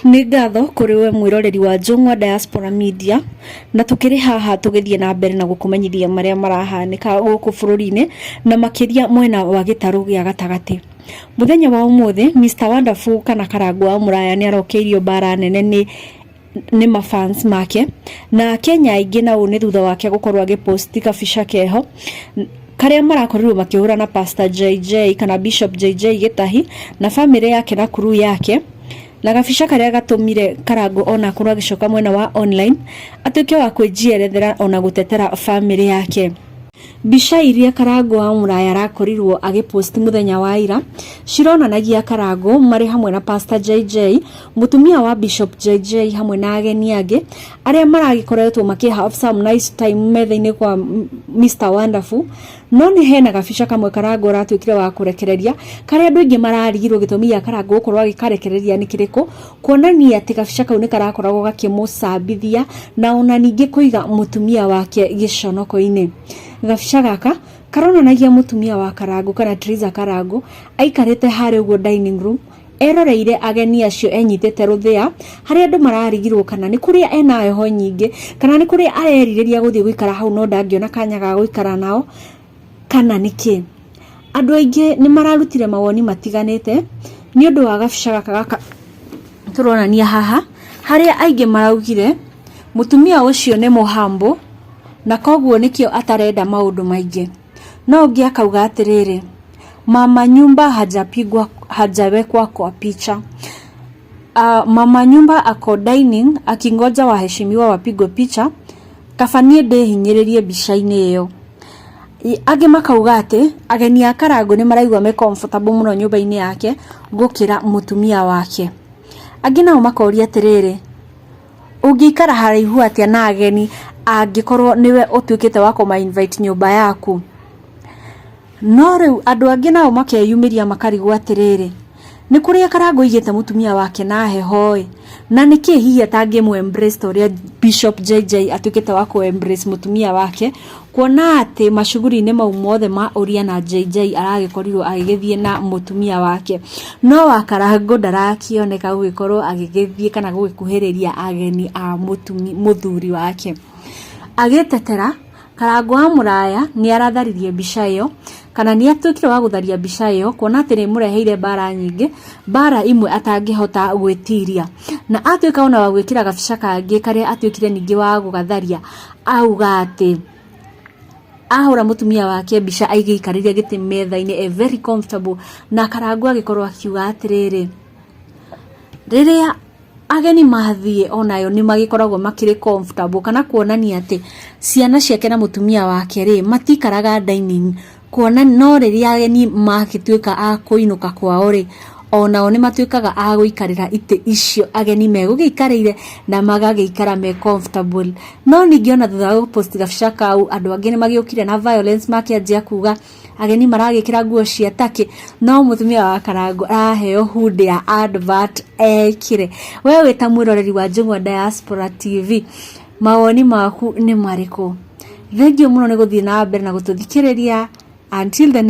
Nĩ ngatho kũrĩ we mwĩroreri wa Jũng'wa Diaspora Media, na tũkĩrĩ haha tũgĩthiĩ na mbere na gũkũmenyithia marĩa marahanĩka gũkũ bũrũri-inĩ na makĩria mwena wa gĩtarũ gĩa gatagatĩ. Mũthenya wa ũmũthĩ Mr Wonderful kana Karangũ wa Mũraya nĩ arokeirio mbara nene nĩ mafans make na Kenya aingĩ, na ũũ nĩ thutha wake gũkorwo agĩposti kabica keho karĩa marakorirwo makĩhũra na Pastor JJ kana Bishop JJ Gĩtahi na bamĩrĩ yake na crew yake, na gabica karĩa gatũmire Karangũ ona akorwo agĩcoka mwena wa online atuĩke wa kwĩjierethera ona gũtetera bamĩrĩ yake. Mbica iria Karangũ wa Mũraya arakorirwo agĩposti mũthenya wa ira cironanagia Karangũ marĩ hamwe na Pastor JJ, mũtumia wa Bishop JJ, hamwe na ageni angĩ arĩa maragĩkoretwo makĩ have some nice time metha-inĩ kwa Mr Wonderful. No nĩ hena gabica kamwe Karangũ aratuĩkire wa kũrekereria, karĩa andũ aingĩ mararigirwo gĩtũmi gĩa Karangũ gũkorwo agĩkarekereria nĩ kĩrĩkũ, kuonania atĩ gabica kau nĩ karakoragwo gakĩmũcambithia na ona ningĩ kũiga mũtumia wake gĩconoko-inĩ. Gabica gaka karonanagia mũtumia wa Karangũ kana Triza Karangũ aikarĩte harĩa ũguo dining room eroreire ageni acio enyitĩte rũthĩa, harĩa andũ mararigirwo kana nĩ kũrĩa ena heho nyingĩ kana nĩ kũrĩa arerirĩria gũthiĩ gũikara hau no ndangĩona kanya ga gũikara nao kana nĩkĩ. Andũ aingĩ nĩ mararutire mawoni matiganĩte nĩ ũndũ wa gabica gaka tũronania haha, harĩa aingĩ maraugire mũtumia ũcio nĩ mũhambo na koguo nĩkĩo atarenda maũndũ maingĩ. No ũngĩ akauga atĩrĩrĩ, "Mama nyumba hajapigwa, hajawekwa kwa picha. Mama nyumba ako dining akingoja waheshimiwa wapigwe picha, kaba niĩ ndĩhinyĩrĩrie mbica-inĩ ĩyo." Angĩ makauga atĩ ageni a Karangũ nĩ maraigua me comfortable mũno nyũmba-inĩ yake gũkĩra mũtumia wake. Angĩ nao makoria atĩrĩrĩ, ũngĩikara haraihu atĩa na ageni angĩkorwo nĩwe ũtuĩkĩte wa kũma invite nyũmba yaku? No rĩu andũ angĩ nao makeyumĩria makarigwo atĩrĩrĩ, nĩ kũrĩa Karangũ aigĩte mũtumia wake na heho ĩ, na nĩkĩ hihi atangĩmũ embrace ta ũrĩa Bishop JJ atuĩkĩte wa kũ embrace mũtumia wake, kuona atĩ macuguri-inĩ mau mothe ma Ũria na JJ aragĩkorirwo agĩgĩthiĩ na mũtumia wake, no wa Karangũ ndarakĩoneka gũgĩkorwo agĩgĩthiĩ kana gũgĩkuhĩrĩria ageni a mũthuri wake. Agĩtetera, Karangũ wa Mũraya nĩ aratharirie mbica ĩyo kana nĩ atuĩkire wa gũtharia mbica ĩyo, kuona atĩ nĩ ĩmũreheire mbara nyingĩ, mbara imwe atangĩhota gwĩtiria, na atuĩka ona wa gwĩkĩra gabica kangĩ karĩa atuĩkire ningĩ wa gũgatharia, auga atĩ ahũra mũtumia wake mbica aigĩikarĩire gĩtĩ metha-inĩ e very comfortable, na Karangũ agĩkorwo akiuga atĩrĩrĩ, rĩrĩa ageni mathiĩ onayo nĩ magĩkoragwo makĩrĩ comfortable, kana kuonania atĩ ciana ciake na mũtumia wake rĩ matikaraga dining kuona, no rĩrĩa ageni magĩtuĩka a kũinũka kwao rĩ, onao nĩ matuĩkaga a gũikarĩra itĩ icio ageni megũgĩikarĩire na magagĩikara me comfortable. No ningĩ ona thutha wa gũpost gabica kau, andũ angĩ nĩ magĩũkire na violence, makĩanjia kuga ageni maragĩkĩra nguo cia takĩ, no mũtumia wa Karangũ araheo hood ya advert ekĩre. We wĩ ta mwĩroreri wa Njũng'wa Diaspora TV, mawoni maku nĩ marĩkũ? Thengiũ mũno nĩ gũthiĩ na mbere na gũtũthikĩrĩria. Until the next.